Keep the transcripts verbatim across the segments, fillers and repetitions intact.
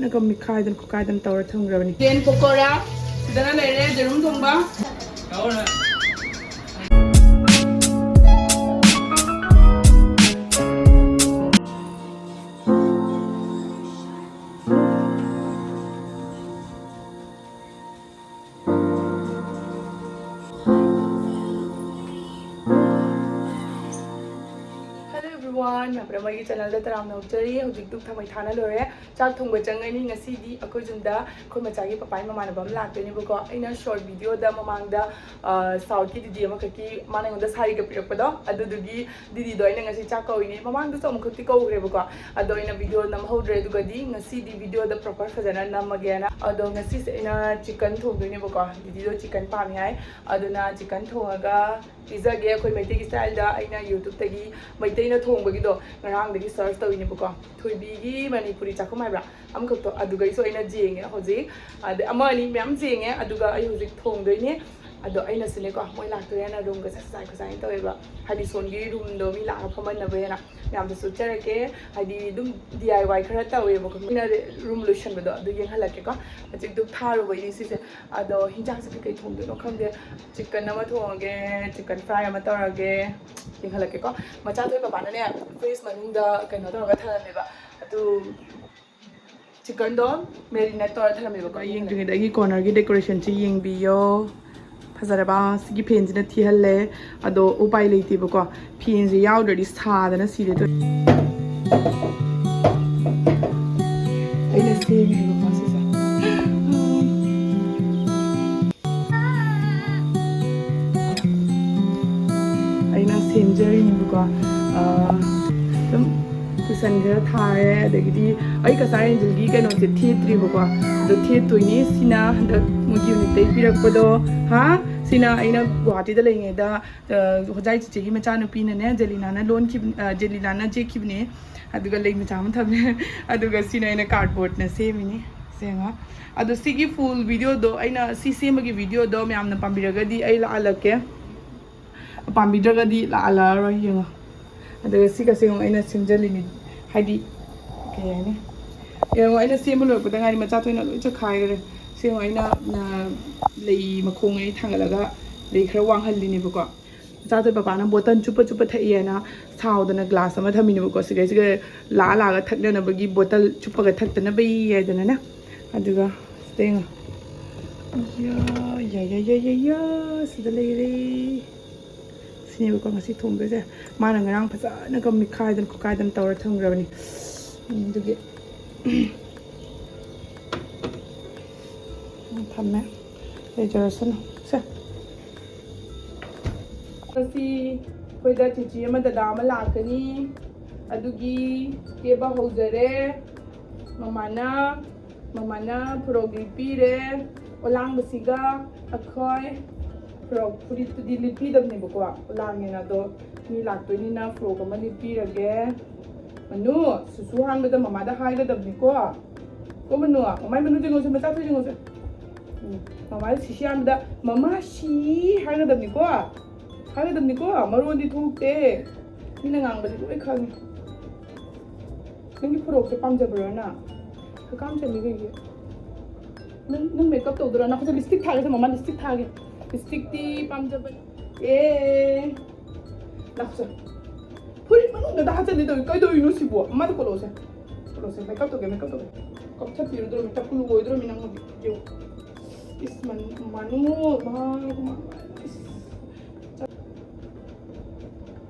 ꯅꯒ ꯃꯤꯈꯥꯏꯗꯅ ꯈꯨꯈꯥꯏꯗꯅ ꯇꯧꯔ ꯊꯝꯈ꯭ꯔꯕꯅꯤ꯫ ꯌꯦꯟ ꯄꯀꯣꯔꯥ ꯁꯤꯗꯅ ꯂꯩꯔꯦ, ꯌꯦꯔꯨꯝ ꯊꯣꯡꯕ꯫ Hello everyone, ꯃꯌꯥꯝ ꯄꯨꯝꯅꯃꯛꯀꯤ channelꯗ ꯇꯔꯥꯝꯅ ꯑꯣꯛꯆꯔꯤ꯫ ꯍꯧꯖꯤꯛ ꯙꯨꯞ ꯊꯥꯎꯃꯩ ꯊꯥꯅ ꯂꯣꯏꯔꯦ꯫ ꯆꯥꯛ ꯊꯣꯡꯕ ꯆꯪꯉꯅꯤ꯫ ꯉꯁꯤꯗꯤ ꯑꯩꯈꯣꯏ ꯌꯨꯝꯗ ꯑꯩꯈꯣꯏ ꯃꯆꯥꯒꯤ ꯄꯄꯥꯒꯤ ꯃꯃꯥꯟꯅꯕ ꯑꯃ ꯂꯥꯛꯇꯣꯏꯅꯦꯕꯀꯣ꯫ ꯑꯩꯅ short videoꯗ ꯃꯃꯥꯡꯗ, ꯑ, Southꯀꯤ ꯗꯤꯗꯤ ꯑꯃꯈꯛꯀꯤ ꯃꯥꯅ ꯑꯩꯉꯣꯟꯗ ꯁꯥꯔꯤꯒ ꯄꯤꯔꯛꯄꯗꯣ, ꯑꯗꯨꯗꯨꯒꯤ ꯗꯤꯗꯤꯗꯣ ꯑꯩꯅ ꯉꯁꯤ ꯆꯥꯛ ꯀꯧꯏꯅꯦ꯫ ꯃꯃꯥꯡꯗꯁꯨ ꯑꯃꯨꯛꯈꯛꯇꯤ ꯀꯧꯈ꯭ꯔꯦꯕꯀꯣ, ꯑꯗꯣ ꯑꯩꯅ video ꯅꯝꯍꯧꯗ꯭ꯔꯦ꯫ ꯑꯗꯨꯒꯗꯤ ꯉꯁꯤꯗꯤ videoꯗ proper ꯐꯖꯅ ꯅꯝꯃꯒꯦꯅ꯫ ꯑꯗꯣ ꯉꯁꯤꯁꯦ ꯑꯩꯅ chicken ꯊꯣꯡꯗꯣꯏꯅꯦꯕꯀꯣ꯫ ꯗꯤꯗꯤꯗꯣ chicken ꯄꯥꯝꯃꯤ ꯍꯥꯏ, ꯑꯗꯨꯅ chicken ꯊꯣꯡꯉꯒ ꯄꯤꯖꯒꯦ꯫ ꯑꯩꯈꯣꯏ ꯃꯩꯇꯩꯒꯤ styleꯗ ꯑꯩꯅ YouTubeꯇꯒꯤ ꯃꯩꯇꯩꯅ ꯊꯣꯡꯕꯒꯤꯗꯣ ꯉꯔꯥꯡꯗꯒꯤ search ꯇꯧꯔꯤꯅꯦꯕꯀꯣ꯫ ꯊꯣꯏꯕꯤꯒꯤ ꯃꯅꯤꯄꯨꯔꯤ ꯆꯥꯛꯈꯨꯝ ꯍꯥꯏꯕ꯭ꯔꯥ ꯑꯃꯈꯛꯇꯣ, ꯑꯗꯨꯒꯩꯁꯨ ꯑꯩꯅ ꯌꯦꯡꯉꯦ ꯍꯧꯖꯤꯛ꯫ ꯑꯗꯩ ꯑꯃ ꯑꯅꯤ ꯃꯌꯥꯝ ꯌꯦꯡꯉꯦ, ꯑꯗꯨꯒ ꯑꯩ ꯍꯧꯖꯤꯛ ꯊꯣꯡꯗꯣꯏꯅꯦ꯫ ꯑꯗꯣ ꯑꯩꯅꯁꯨꯅꯦꯀꯣ, ꯃꯣꯏ ꯂꯥꯛꯇꯣꯔꯦꯅ roomꯒꯁꯦ ꯁꯖꯥꯏ ꯈꯨꯖꯥꯏꯅ ꯇꯧꯋꯦꯕ꯫ ꯍꯥꯏꯗꯤ ꯁꯣꯝꯒꯤ roomꯗꯣ ꯃꯤ ꯂꯥꯛꯑꯒ ꯐꯝꯍꯟꯅꯕꯅ ꯃꯌꯥꯝꯗꯁꯨ ꯎꯠꯆꯔꯛꯀꯦ꯫ ꯍꯥꯏꯗꯤ ꯑꯗꯨꯝ DIY ꯈꯔ ꯇꯧꯋꯦꯕꯀꯣ, ꯃꯤꯅ room ꯂꯣꯏꯁꯟꯕꯗꯣ ꯑꯗꯨ ꯌꯦꯡꯍꯜꯂꯛꯀꯦꯀꯣ꯫ ꯍꯧꯖꯤꯛ ꯙꯨꯞ ꯊꯥꯔꯨꯕꯩꯅꯦ ꯁꯤꯁꯦ꯫ ꯑꯗꯣ ꯍꯤꯟꯖꯥꯡꯁꯦ ꯀꯩꯀꯩ ꯊꯣꯡꯗꯣꯏꯅꯣ ꯈꯪꯗꯦ꯫ Chicken ꯑꯃ ꯊꯣꯡꯉꯒꯦ, chicken fry ꯑꯃ ꯇꯧꯔꯒꯦ꯫ ꯌꯦꯡꯍꯜꯂꯛꯀꯦꯀꯣ꯫ ꯃꯆꯥꯊꯣꯏ ꯄꯄꯥꯅꯅꯦ, fridge ꯃꯅꯨꯡꯗ ꯀꯩꯅꯣ ꯇꯧꯔꯒ ꯊꯝꯂꯝꯃꯦꯕ꯫ ꯑꯗꯨ chickenꯗꯣ marinate ꯇꯧꯔ ꯊꯝꯂꯝꯃꯦꯕꯀꯣ꯫ ꯌꯦꯡꯗ꯭ꯔꯤꯉꯩꯗ ꯑꯩꯒꯤ cornerꯒꯤ decorationꯁꯦ ꯌꯦꯡꯕꯤꯌꯣ꯫ ꯐꯖꯔꯕ? ꯁꯤꯒꯤ fanꯁꯤꯅ ꯊꯤꯍꯜꯂꯦ꯫ ꯑꯗꯣ ꯎꯄꯥꯏ ꯂꯩꯇꯦꯕꯀꯣ, fanꯁꯦ ꯌꯥꯎꯗ꯭ꯔꯗꯤ ꯁꯥꯗꯅ ꯁꯤꯔꯦ ꯇꯧꯔꯤ꯫ ꯑꯩꯅ ꯁꯦꯝꯃꯤꯕꯀꯣ ꯁꯤꯁꯦ꯫ ꯑꯩꯅ ꯁꯦꯝꯖꯔꯤꯅꯦꯕꯀꯣ꯫ ꯑꯥ, ꯑꯗꯨꯝ cushion ꯈꯔ ꯊꯥꯔꯦ, ꯑꯗꯒꯤꯗꯤ ꯑꯩ ꯀꯁꯥꯔ ꯑꯦꯟꯖꯦꯜꯒꯤ ꯀꯩꯅꯣꯁꯦ ꯊꯦꯠꯇ꯭ꯔꯤꯕꯀꯣ, ꯑꯗꯣ ꯊꯦꯠꯇꯣꯏꯅꯦ꯫ ꯁꯤꯅ ꯍꯟꯗꯛ ꯃꯣꯏꯒꯤ unitꯇꯩ ꯄꯤꯔꯛꯄꯗꯣ꯫ ꯍꯥ? ꯁꯤꯅ ꯑꯩꯅ ꯒꯨꯋꯥꯍꯥꯇꯤꯗ ꯂꯩꯔꯤꯉꯩꯗ, ꯑ, ꯍꯣꯖꯥꯏ ꯆꯤꯆꯦꯒꯤ ꯃꯆꯥꯅꯨꯄꯤꯅꯅꯦ, ꯖꯦꯂꯤꯅꯥꯅ ꯂꯣꯟꯈꯤꯕ-, ꯑ, ꯖꯦꯂꯤꯅꯥꯅ ꯖꯦꯛꯈꯤꯕꯅꯦ꯫ ꯑꯗꯨꯒ ꯂꯩ ꯃꯆꯥ ꯑꯃ ꯊꯝꯃꯦ꯫ ꯑꯗꯨꯒ ꯁꯤꯅ ꯑꯩꯅ cardboardꯅ ꯁꯦꯝꯃꯤꯅꯤ꯫ ꯁꯦ ꯌꯦꯡꯉꯣ꯫ ꯑꯗꯣ ꯁꯤꯒꯤ full videoꯗꯣ, ꯑꯩꯅ ꯁꯤ ꯁꯦꯝꯕꯒꯤ videoꯗꯣ ꯃꯌꯥꯝꯅ ꯄꯥꯝꯕꯤꯔꯒꯗꯤ ꯑꯩ ꯂꯥꯛꯍꯜꯂꯛꯀꯦ꯫ ꯄꯥꯝꯕꯤꯗ꯭ꯔꯒꯗꯤ ꯂꯥꯛꯍꯜꯂꯛꯑꯔꯣꯏ꯫ ꯌꯦꯡꯉꯣ꯫ ꯑꯗꯨꯒ ꯁꯤꯒꯁꯦ ꯑꯃꯨꯛ ꯑꯩꯅ ꯁꯦꯝꯖꯜꯂꯤꯅꯤ꯫ ꯍꯥꯏꯗꯤ, ꯀꯩ ꯍꯥꯏꯅꯤ? ꯌꯦꯡꯉꯣ, ꯑꯩꯅ ꯁꯦꯝꯕ ꯂꯣꯏꯔꯛꯄꯗ ꯉꯥꯏꯔꯤ, ꯃꯆꯥꯊꯣꯏꯅ ꯂꯣꯏ ꯆꯈꯥꯏꯈ꯭ꯔꯦ꯫ ꯁꯦ ꯌꯦꯡꯉꯣ, ꯑꯩꯅ, ꯅ-, ꯂꯩ ꯃꯈꯣꯡ ꯑꯩ ꯊꯥꯡꯒꯠꯂꯒ ꯂꯩ ꯈꯔ ꯋꯥꯡꯍꯜꯂꯤꯅꯦꯕꯀꯣ꯫ ꯃꯆꯥꯊꯣꯏ ꯄꯄꯥꯅ ꯕꯣꯇꯜ ꯆꯨꯞꯄ ꯆꯨꯞꯄ ꯊꯛꯏ ꯍꯥꯏꯅ ꯁꯥꯎꯗꯅ ꯒ꯭ꯂꯥꯁ ꯑꯃ ꯊꯝꯃꯤꯅꯦꯕꯀꯣ꯫ ꯁꯤꯗꯩꯁꯤꯒ ꯂꯥꯛꯑ ꯂꯥꯛꯑꯒ ꯊꯛꯅꯅꯕꯒꯤ ꯕꯣꯇꯜ ꯆꯨꯞꯄꯒ ꯊꯛꯇꯅꯕ ꯍꯥꯏꯗꯅꯅꯦ꯫ ꯑꯗꯨꯒ ꯁꯤꯗ ꯌꯦꯡꯉꯣ꯫ ꯌꯥ, ꯌꯥ, ꯌꯥ, ꯌꯥ, ꯌꯥ, ꯁꯤꯗ ꯂꯩꯔꯦ꯫ ꯁꯤꯅꯦꯕꯀꯣ ꯉꯁꯤ ꯊꯣꯡꯗꯣꯏꯁꯦ꯫ ꯃꯥꯅ ꯉꯔꯥꯡ ꯐꯖꯅꯒ ꯃꯤꯈꯥꯏꯗꯅ ꯈꯣꯠꯈꯥꯏꯗꯅ ꯇꯧꯔ ꯊꯝꯈ꯭ꯔꯕꯅꯤ꯫ ꯎꯝ, ꯑꯗꯨꯒꯤ ꯎꯝ, ꯊꯝꯃꯦ꯫ ꯂꯩꯖꯔꯁꯅꯨ꯫ ꯁꯦ꯫ ꯉꯁꯤ ꯑꯩꯈꯣꯏꯗ ꯆꯤꯆꯤ ꯑꯃ ꯗꯗꯥ ꯑꯃ ꯂꯥꯛꯀꯅꯤ꯫ ꯑꯗꯨꯒꯤ ꯀꯦꯕ ꯍꯧꯖꯔꯦ꯫ ꯃꯃꯥꯅ, ꯃꯃꯥꯅ ꯐꯨꯔꯧꯗꯤ ꯄꯤꯔꯦ꯫ ꯑꯣꯂꯥꯡꯕꯁꯤꯒ ꯑꯩꯈꯣꯏ ꯐꯨꯔꯧ, ꯐꯨꯔꯤꯠꯇꯨꯗꯤ ꯂꯤꯠꯄꯤꯗꯕꯅꯦꯕꯀꯣ꯫ ꯑꯣꯂꯥꯡꯉꯦꯅ ꯑꯗꯣ ꯃꯤ ꯂꯥꯛꯇꯣꯏꯅꯤꯅ ꯐꯨꯔꯣꯛ ꯑꯃ ꯂꯤꯠꯄꯤꯔꯒꯦ꯫ ꯃꯅꯨ, ꯁꯨꯁꯨ ꯍꯥꯟꯕꯗ ꯃꯃꯥꯗ ꯍꯥꯏꯒꯗꯕꯅꯤꯀꯣ꯫ ꯀꯣ ꯃꯅꯨ, ꯃꯃꯥꯏ ꯃꯅꯨ ꯆꯤꯡꯉꯨꯁꯦ, ꯃꯆꯥ ꯊꯣꯏ ꯆꯤꯡꯉꯨꯁꯦ꯫ ꯎꯝ, ꯃꯃꯥꯗ ꯁꯤꯁꯤ ꯍꯥꯟꯕꯗ "ꯃꯃꯥ ꯁꯤ" ꯍꯥꯏꯒꯗꯕꯅꯤꯀꯣ꯫ ꯍꯥꯏꯒꯗꯕꯅꯤꯀꯣ, ꯃꯔꯣꯟꯗꯤ ꯊꯣꯛꯇꯦ꯫ ꯃꯤꯅ ꯉꯥꯡꯕꯗꯤ ꯂꯣꯏ ꯈꯪꯉꯤ꯫ ꯅꯪꯒꯤ ꯐꯨꯔꯣꯛꯁꯦ ꯄꯥꯝꯖꯕ꯭ꯔꯣ ꯅꯪ? ꯍꯀꯥꯝ ꯆꯟꯕꯤ ꯀꯩꯒꯤ? ꯅꯪ, ꯅꯪ ꯃꯦꯀꯞ ꯇꯧꯗꯣꯏꯔꯣ? ꯅꯈꯨꯠꯇ ꯂꯤꯞꯁꯇꯤꯛ ꯊꯥꯒꯦꯁꯦ, ꯃꯃꯥ ꯂꯤꯞꯁꯇꯤꯛ ꯊꯥꯒꯦ꯫ ꯂꯤꯞꯁꯇꯤꯛꯇꯤ ꯄꯥꯝꯖꯕꯅꯤ꯫ ꯑꯦ꯫ ꯂꯥꯛꯁꯦ꯫ ꯐꯨꯔꯤꯠ ꯃꯅꯨꯡꯗ ꯍꯥꯞꯆꯟꯗꯦ ꯇꯧꯏ꯫ ꯀꯩꯗꯧꯔꯤꯅꯣ ꯁꯤꯕꯣ? ꯃꯃꯥꯗ ꯀꯣꯠꯂꯛꯑꯣꯁꯦ꯫ ꯀꯣꯠꯂꯛꯑꯣꯁꯦ꯫ ꯃꯦꯀꯞ ꯇꯧꯒꯦ, ꯃꯦꯀꯞ ꯇꯧꯒꯦ꯫ ꯀꯞꯊꯠꯄꯤꯔꯨꯗꯣꯔꯃꯤ, ꯇꯀꯨ ꯑꯣꯏꯗꯣꯔꯃꯤ ꯅꯪ ꯍꯧꯖꯤꯛ꯫ ꯌꯦꯡꯉꯨ꯫ ꯏꯁ, ꯃꯟ-, ꯃꯥꯅꯨ, ꯃꯥ, ꯃꯥ, ꯏꯁ꯫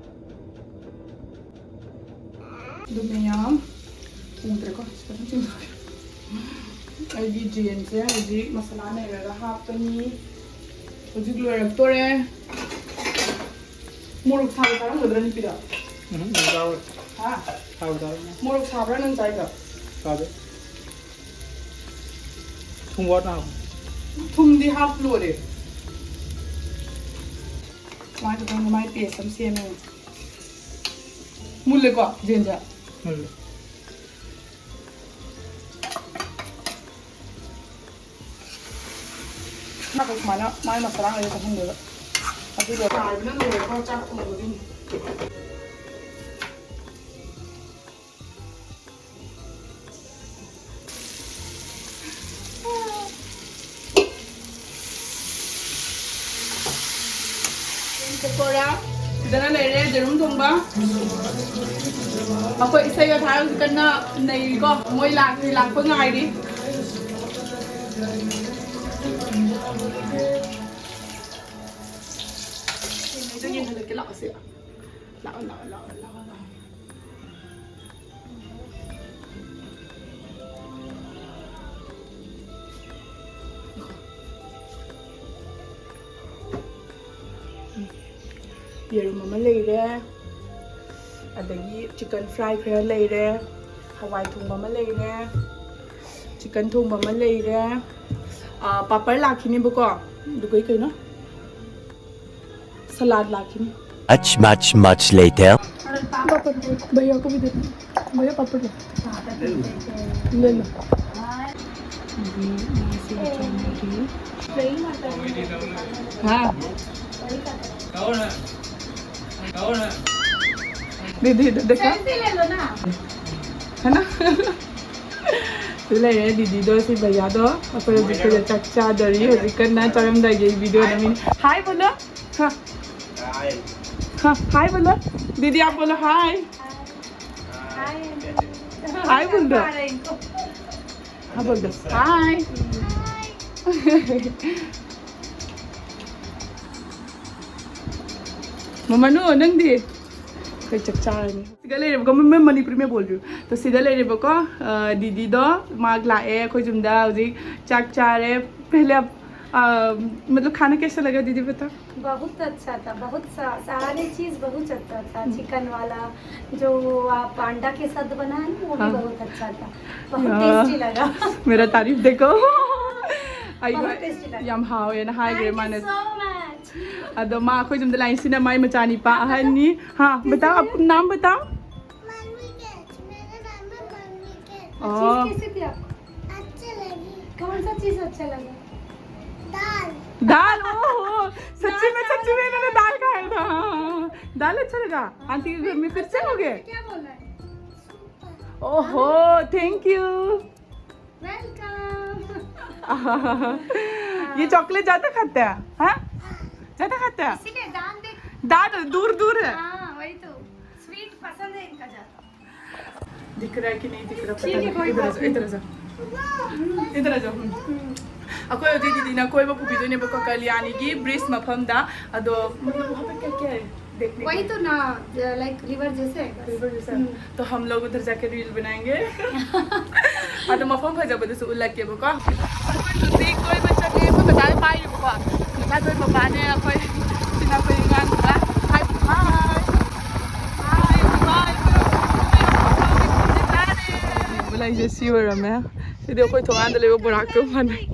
ꯑꯗꯨ ꯃꯌꯥꯝ ꯎꯗ꯭ꯔꯦꯀꯣ, ꯁꯤꯗ ꯑꯗꯨꯝ ꯆꯤꯡꯊꯣꯛꯑꯦ꯫ ꯑꯩꯒꯤ ꯖꯦꯟꯁꯦ ꯍꯧꯖꯤꯛ ꯃꯁꯥꯂꯥ ꯅꯩꯔꯒ ꯍꯥꯞꯄꯅꯤ꯫ ꯍꯧꯖꯤꯛ ꯂꯣꯏꯔꯛꯇꯣꯔꯦ꯫ ꯃꯣꯔꯣꯛ ꯁꯥꯕ ꯆꯥꯔꯝꯒꯗ꯭ꯔꯥ, ꯅꯨꯄꯤꯗꯣ? ꯎꯝ, ꯎꯝ, ꯆꯥꯔꯣꯏ꯫ ꯍꯥ? ꯁꯥꯕ ꯆꯥꯔꯣꯏ꯫ ꯃꯣꯔꯣꯛ ꯁꯥꯕ꯭ꯔꯥ ꯅꯪ ꯆꯥꯏꯗꯣ? ꯆꯥꯗꯦ꯫ ꯊꯨꯝ ꯋꯥꯠꯅ ꯍꯥꯞꯄꯣ꯫ ꯊꯨꯝꯗꯤ ꯍꯥꯞ ꯂꯣꯏꯔꯦ꯫ ꯀꯃꯥꯏꯅ ꯇꯧꯗꯣꯏꯅꯣ? ꯃꯥꯏ ꯄꯦꯁ ꯑꯃ ꯁꯦꯝꯃꯦ꯫ ꯃꯨꯜꯂꯦꯀꯣ, ꯖꯦꯟꯁꯦ? ꯃꯨꯜꯂꯦ꯫ ꯅꯥꯀꯣꯡ ꯁꯨꯃꯥꯏꯅ ꯃꯥꯏ ꯃꯁꯥꯂꯥ ꯉꯩꯗ ꯆꯪꯍꯟꯗꯣꯏꯕ꯫ ꯑꯗꯨꯒ ꯆꯥꯏꯕꯅ ꯂꯣꯏꯔꯦꯀꯣ, ꯆꯥꯛ ꯊꯣꯡꯕꯒꯤꯅꯤ꯫ ꯕꯣꯔꯥ, ꯁꯤꯗꯅ ꯂꯩꯔꯦ ꯌꯦꯔꯨꯝ ꯊꯣꯡꯕ꯫ ꯑꯩꯈꯣꯏ ꯏꯁꯩꯒ ꯊꯥꯔ ꯍꯧꯖꯤꯛ ꯀꯟꯅ ꯅꯩꯔꯤꯀꯣ꯫ ꯃꯣꯏ ꯂꯥꯛꯇ꯭ꯔꯤ, ꯂꯥꯛꯄ ꯉꯥꯏꯔꯤ꯫ ꯌꯦꯡꯍꯜꯂꯛꯀꯦ, ꯂꯥꯛꯑꯣ ꯁꯤ꯫ ꯂꯥꯛꯑꯣ, ꯂꯥꯛꯑꯣ, ꯂꯥꯛꯑꯣ, ꯂꯥꯛꯑꯣ, ꯂꯥꯛꯑꯣ꯫ ꯌꯦꯔꯨꯝ ꯑꯃ ꯂꯩꯔꯦ, ꯑꯗꯒꯤ ꯆꯤꯀꯟ ꯐ꯭ꯔꯥꯏ ꯈꯔ ꯂꯩꯔꯦ, ꯍꯋꯥꯏ ꯊꯣꯡꯕ ꯑꯃ ꯂꯩꯔꯦ, ꯆꯤꯀꯟ ꯊꯣꯡꯕ ꯑꯃ ꯂꯩꯔꯦ, ꯑꯥ, ꯄꯥꯄꯔ ꯂꯥꯛꯈꯤꯅꯦꯕꯀꯣ, ꯑꯗꯨꯒ ꯀꯩꯅꯣ, ꯁꯂꯥꯗ ꯂꯥꯛꯈꯤꯅꯤ꯫ Much, much, much later. Papad, भैया को भी दे दो। भैया, पापड़ दे। ले लो। हाँ। दीदी, इधर देखो। है ना? ꯁꯤ ꯂꯩꯔꯦ ꯗꯤꯗꯤꯗꯣ, ꯁꯤ ꯚꯩꯌꯥꯗꯣ꯫ ꯑꯩꯈꯣꯏ ꯍꯧꯖꯤꯛ ꯁꯤꯗ ꯆꯥꯛ ꯆꯥꯗꯣꯔꯤ꯫ ꯍꯧꯖꯤꯛ ꯀꯟꯅ ꯆꯥꯔꯝꯗꯥꯏꯒꯤ ꯚꯤꯗꯤꯑꯣ ꯅꯝꯃꯤ꯫ ꯍꯥꯏ ꯕꯣꯂꯣ꯫ ꯍꯥ꯫ ꯍꯥ, ꯍꯥꯏ ꯕꯣꯂꯣ꯫ ꯗꯤꯗꯤ, ꯑꯥꯞ ꯕꯣꯂꯣ, ꯍꯥꯏ꯫ ꯍꯥꯏ ꯕꯣꯂꯣ꯫ ꯍꯥ ꯕꯣꯂꯣ꯫ ꯍꯥꯏ꯫ ꯃꯃꯥꯅꯨ, ꯅꯪꯗꯤ? ꯑꯩꯈꯣꯏ ꯆꯥꯛ ꯆꯥꯔꯅꯤ꯫ ꯁꯤꯗ ꯂꯩꯔꯦꯕꯀꯣ, मैं मणिपुरी में बोल रही हूँ। तो ꯁꯤꯗ ꯂꯩꯔꯦꯕꯀꯣ, ꯑ, ꯗꯤꯗꯤꯗꯣ ꯃꯥ ꯂꯥꯛꯑꯦ ꯑꯩꯈꯣꯏ ꯌꯨꯝꯗ, ꯍꯧꯖꯤꯛ ꯆꯥꯛ ꯆꯥꯔꯦ꯫ पहले आप, अ, मतलब खाना कैसा लगा दीदी, बताओ। बहुत अच्छा था, बहुत सा-, सारे चीज़ बहुत अच्छा था। चिकन वाला जो आप अंडा के साथ बनाए ना, वो भी हाँ। बहुत अच्छा था, बहुत यार, tasty लगा। मेरा तारीफ देखो। ꯑꯩ बहुत tasty लगा। ꯌꯥꯝ ꯍꯥꯎꯋꯦꯅ ꯍꯥꯏꯈ꯭ꯔꯦ Thank you ꯃꯥꯅ꯫ So much. ꯑꯗꯣ ꯃꯥ ꯑꯩꯈꯣꯏ ꯌꯨꯝꯗ ꯂꯥꯛꯏꯁꯤꯅ ꯃꯥꯏ ꯃꯆꯥꯅꯤꯄꯥ ꯑꯍꯟꯅꯤ꯫ हाँ, बताओ, आप नाम बताओ। मम्मी के, मेरे नाम है मम्मी के। हाँ। चीज़ कैसी थी आपको? अच्छी लगी। कौन सा चीज़ अच्छा लगा? दाल। दाल, ओहो, सच्ची में, सच्ची में इन्होंने दाल खाया था। हाँ, हाँ, हाँ। दाल अच्छा लगा? आंटी के घर में फिर से हो गए? क्या बोला है? ओहो, thank you। Welcome। ये चॉकलेट ज्यादा खाता है, हाँ? ज्यादा खाता है? इसीलिए दाल देख, दादा दूर दूर है। हाँ, वही तो। स्वीट पसंद है इनका ज्यादा। दिख रहा है कि नहीं दिख रहा, पता ठीक है, नहीं। कोई इधर आ बात जाओ, नहीं। इधर आ जाओ। इधर आ जाओ। हम्म। ꯑꯩꯈꯣꯏ ꯍꯧꯖꯤꯛ ꯗꯤꯗꯤꯅ ꯀꯣꯏꯕ ꯄꯨꯕꯤꯗꯣꯏꯅꯦꯕꯀꯣ ꯀꯜꯌꯥꯅꯤꯒꯤ ꯕ꯭ꯔꯤꯖ ꯃꯐꯝꯗ꯫ ꯑꯗꯣ मतलब वहाँ पे क्या क्या है देखने के लिए? वही तो ना, लाइक रिवर जैसे है बस। रिवर जैसा है। हम्म। तो हम लोग उधर जाके रील बनाएंगे। ꯑꯗꯣ ꯃꯐꯝ ꯐꯖꯕꯗꯨꯁꯨ ꯎꯠꯂꯛꯀꯦꯕꯀꯣ꯫ ꯑꯩꯈꯣꯏ ꯍꯧꯖꯤꯛ ꯀꯣꯏꯕ ꯆꯠꯂꯤ꯫ ꯑꯩꯈꯣꯏ ꯃꯆꯥꯗ ꯄꯥꯏꯔꯤꯕꯀꯣ꯫ ꯃꯆꯥ ꯑꯩꯈꯣꯏ ꯄꯄꯥꯅꯦ, ꯑꯩꯈꯣꯏ ꯁꯤꯅ ꯑꯩꯈꯣꯏ ꯑꯉꯥꯡ ꯀ꯭ꯂꯥꯁ ꯐꯥꯏꯚ꯫ ꯍꯥꯏ꯫ ꯍꯥꯏ, ꯕꯥꯏ, ꯕꯥꯏ꯫ ꯂꯩꯁꯦ ꯁꯤ ꯑꯣꯏꯔꯝꯃꯦ꯫ ꯁꯤꯗꯤ ꯑꯩꯈꯣꯏ ꯊꯣꯡꯒꯥꯟꯗ ꯂꯩꯕ ꯕꯣꯔꯥꯛꯇꯣ ꯃꯥꯟꯅꯩ꯫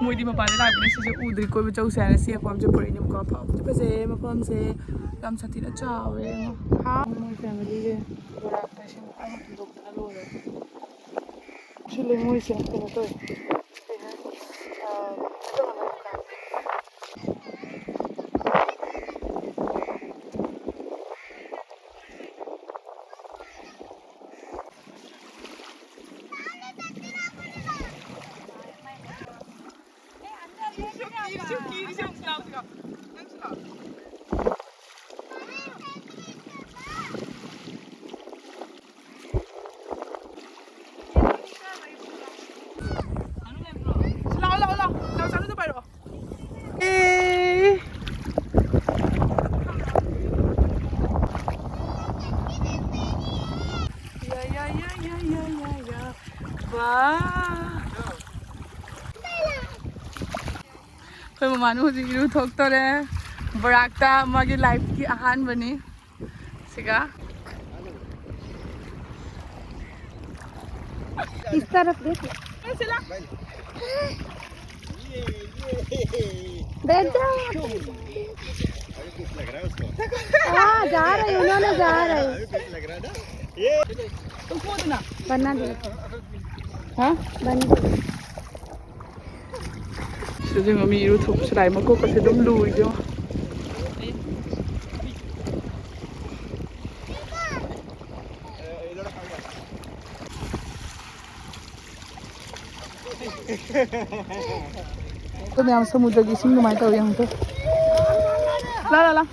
ꯃꯣꯏꯗꯤ ꯃꯄꯥꯟꯗ ꯂꯥꯛꯄꯅꯦ꯫ ꯁꯤꯁꯦ ꯎꯗ꯭ꯔꯤ꯫ ꯀꯣꯏꯕ ꯆꯧꯁꯦ ꯍꯥꯏꯅ ꯁꯤ ꯃꯐꯝꯁꯦ ꯄꯨꯔꯛꯏꯅꯦꯕꯀꯣ꯫ ꯐꯕꯨꯗꯤ ꯐꯖꯩꯌꯦ ꯃꯐꯝꯁꯦ꯫ ꯌꯥꯝ ꯁꯥꯊꯤꯅ ꯆꯥꯎꯋꯦ꯫ ꯍꯥ? ꯃꯣꯏ ꯐꯦꯃꯤꯂꯤꯁꯦ ꯕꯣꯔꯥꯛꯇ ꯁꯦꯝ ꯍꯨꯟꯗꯣꯛꯇꯅ ꯂꯣꯏꯔꯦ꯫ ꯁꯤ ꯂꯩꯉꯣꯏꯁꯦ ꯀꯩꯅꯣ ꯇꯧꯋꯦ꯫ ꯀꯩ ꯍꯥꯏ? ꯑꯥ, ꯂꯥꯛꯑꯣ, ꯂꯥꯛꯑꯣ, ꯂꯥꯛꯑꯣ꯫ ꯂꯥꯛꯑꯣ, ꯆꯥꯅꯨꯗ ꯄꯥꯏꯔꯛꯑꯣ꯫ ꯑꯦ꯫ ꯌꯥ, ꯌꯥ, ꯌꯥ꯫ ꯋꯥ꯫ ꯑꯩꯈꯣꯏ ꯃꯃꯥꯅ ꯍꯧꯖꯤꯛ ꯏꯔꯨ ꯊꯣꯛꯇꯣꯔꯦ꯫ ꯕꯣꯔꯥꯛꯇ ꯃꯥꯒꯤ ꯂꯥꯏꯐꯀꯤ ꯑꯍꯥꯟꯕꯅꯤ꯫ ꯁꯤꯒ꯫ इस तरफ देखो। बैठ जाओ। अभी कुछ लग रहा है उसको। हाँ, जा रहे हैं, उन्होंने जा रहे हैं। अभी कुछ लग रहा है ना? ये। बना दे। हाँ? बना दे। ꯁꯤꯗꯤ ꯃꯤ ꯏꯔꯨ ꯊꯣꯛꯄꯁꯨ ꯂꯥꯛꯑꯦ꯫ ꯃꯀꯣꯛꯀꯁꯦ ꯑꯗꯨꯝ ꯂꯨꯏꯗꯣ꯫ ꯑꯩꯈꯣꯏ ꯃꯌꯥꯝ ꯁꯃꯨꯗ꯭ꯔꯒꯤ ꯏꯁꯤꯡ ꯑꯗꯨꯃꯥꯏꯅ ꯇꯧꯋꯤ ꯌꯦꯡꯉꯨꯀꯣ꯫ ꯂꯥ ꯂꯥ ꯂꯥ꯫